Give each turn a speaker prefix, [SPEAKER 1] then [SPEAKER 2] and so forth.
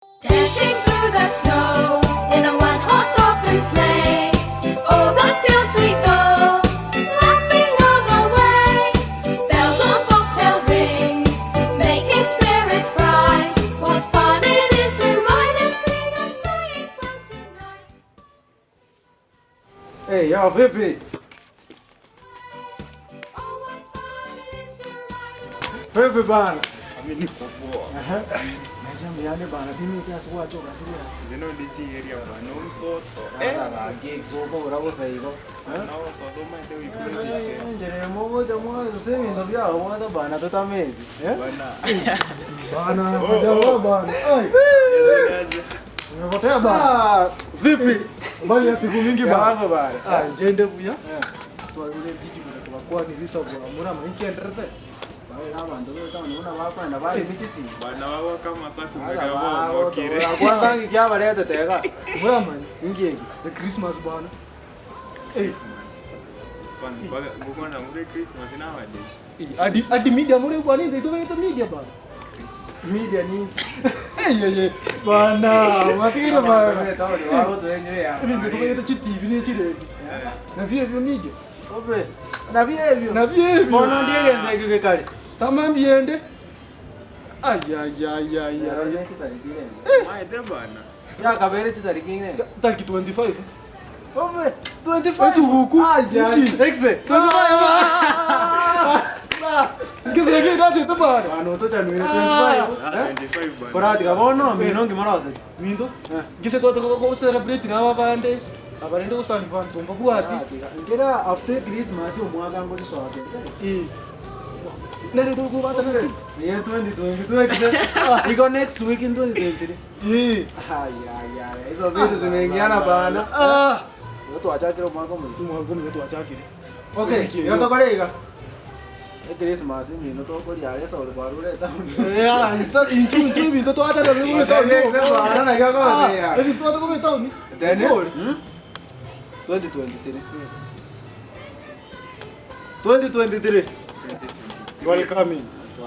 [SPEAKER 1] Dashing through the snow in a one-horse open sleigh. O'er the fields we go, laughing all the way. Bells on bobtail ring, making spirits bright. What fun it is to ride and sing a sleighing song tonight.
[SPEAKER 2] Hey, yo, vipi?
[SPEAKER 1] Oh, what fun it is to ride.
[SPEAKER 2] Vipi bana?
[SPEAKER 3] Mimi niko poa.
[SPEAKER 2] Najambiane bana, timu kiasi wachoka serious.
[SPEAKER 3] Zino ndizi area bana umsoto.
[SPEAKER 2] Soko urabusa iko.
[SPEAKER 3] Na umsoto mate uikulise.
[SPEAKER 2] Njere moja mwa semi ndo byao mwa bana totamezi. Eh?
[SPEAKER 3] Bana.
[SPEAKER 4] Bana, majamaa bana. Ai,
[SPEAKER 3] Yazi.
[SPEAKER 4] umepotea bana.
[SPEAKER 2] Ah, vipi?
[SPEAKER 4] Mbali ya siku mingi bana.
[SPEAKER 2] Mambo bana.
[SPEAKER 4] Ah, njende buya. Twalule jiji kuna tukakuwa ni visa bwana. Mura mainki enderete.
[SPEAKER 3] Bana wao kama sa kumeka wao kire.
[SPEAKER 2] Kwanza ngikiabalete tega.
[SPEAKER 4] Mura man.
[SPEAKER 2] Ingieki.
[SPEAKER 4] The Christmas bana.
[SPEAKER 3] Christmas. Bana bukona na mure Christmas nowadays.
[SPEAKER 4] Adi adi media mure bwana ndio tuwe media bana.
[SPEAKER 3] Christmas.
[SPEAKER 2] Media ni.
[SPEAKER 4] Eh ye ye. Bana, matikira bana.
[SPEAKER 2] Bana.
[SPEAKER 4] Ndio tuwe chi TV ni chi ready. Na vile vyo media.
[SPEAKER 2] Ope. Na byebyo.
[SPEAKER 4] Na vile vyo.
[SPEAKER 2] Bono ndiye ngeke kale.
[SPEAKER 4] Tamambi ende. Ay ay ay ay ay.
[SPEAKER 3] Maite bana.
[SPEAKER 2] Ya kabere chitariki ine.
[SPEAKER 4] Tariki 25.
[SPEAKER 2] Ope, 25.
[SPEAKER 4] Esubuku.
[SPEAKER 2] Ay ay. Exe. 25.
[SPEAKER 4] Ngizeke ndate bana.
[SPEAKER 2] Bano totanwire 25.
[SPEAKER 3] Ah, 25 bana.
[SPEAKER 2] Korati kabono mino ngimorose.
[SPEAKER 4] Mindo. Ngise twate ko celebrate na abande. Abarende usanga ntumba bwati.
[SPEAKER 2] Ngera after Christmas umwaka ngo tisoke.
[SPEAKER 4] Eh. Nere to kubata na.
[SPEAKER 2] Year 2022. Iko next week in 2023.
[SPEAKER 4] Eh.
[SPEAKER 2] Ay ay ay. Hizo vitu zimeingiana bana.
[SPEAKER 4] Ah.
[SPEAKER 2] Watu wachakire umwaka mwe.
[SPEAKER 4] Umwaka mwe twachakire.
[SPEAKER 2] Okay, yo tokorega. E Christmas mino tokoria esa uri town.
[SPEAKER 4] Eh, ah, sta inchu inchu mindo twata na mwe
[SPEAKER 2] Exe bana na kyako ya.
[SPEAKER 4] Eh, twata ko town.
[SPEAKER 2] Then 2023. 2023.
[SPEAKER 4] Welcome.